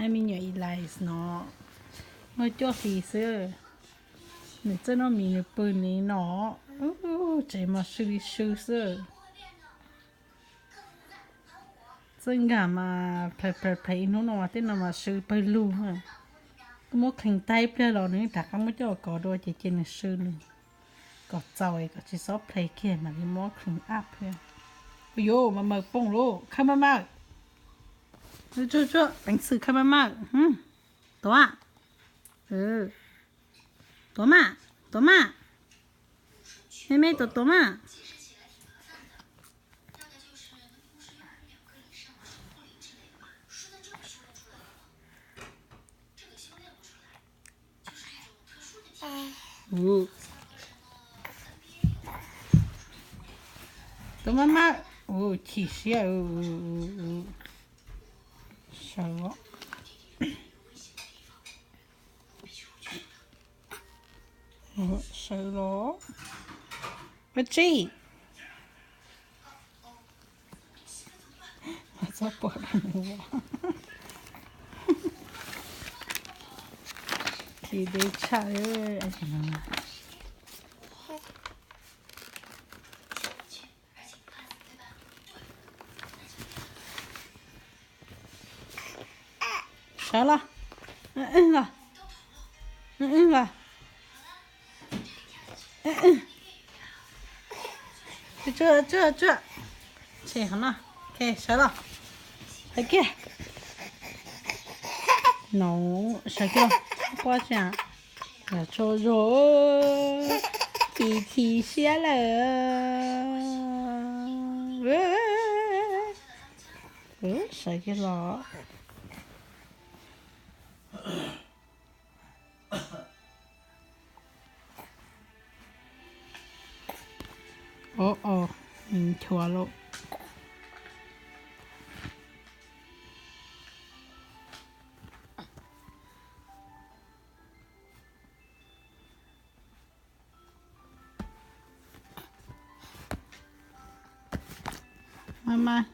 Me nyuam Elias no muaj cuaj hlis xwb, nws txawj noj mis nws pw li no, tsev mas sw li sw xwb. Txawj nkag mas plhaws plhaws plhaws ib hnub no mas tej no mas sw pawg lug. Kuv muab qhwv tag ib pliag los nws rov qab muab coj kov dua ces cia nws sw nws kom txaus kom tsis txhob plhaws kiag mam li muab qhwv ab pliag. Ua yuav mas maws pooj lauj, khawb maj maj. Tsuag tsuag, peev xwm khawb maj maj. Tuav, tuav maj, tuav maj. Me me tuav tuav maj. Tuav maj maj, chim siab. Sawv, sawv los. Peb tsij. Txhob pom, chim deb tshaj. Sawv los, los, los. Tsuag tsuag tsuag. Tshem qhov no. Ok, sawv los. Sawv kiag. No, sawv kiag los. Quaj tsi, los tsaug zog, chim chim siab lawm. Sawv kiag los. Ov, ov, nchuav lauj. Maj maj,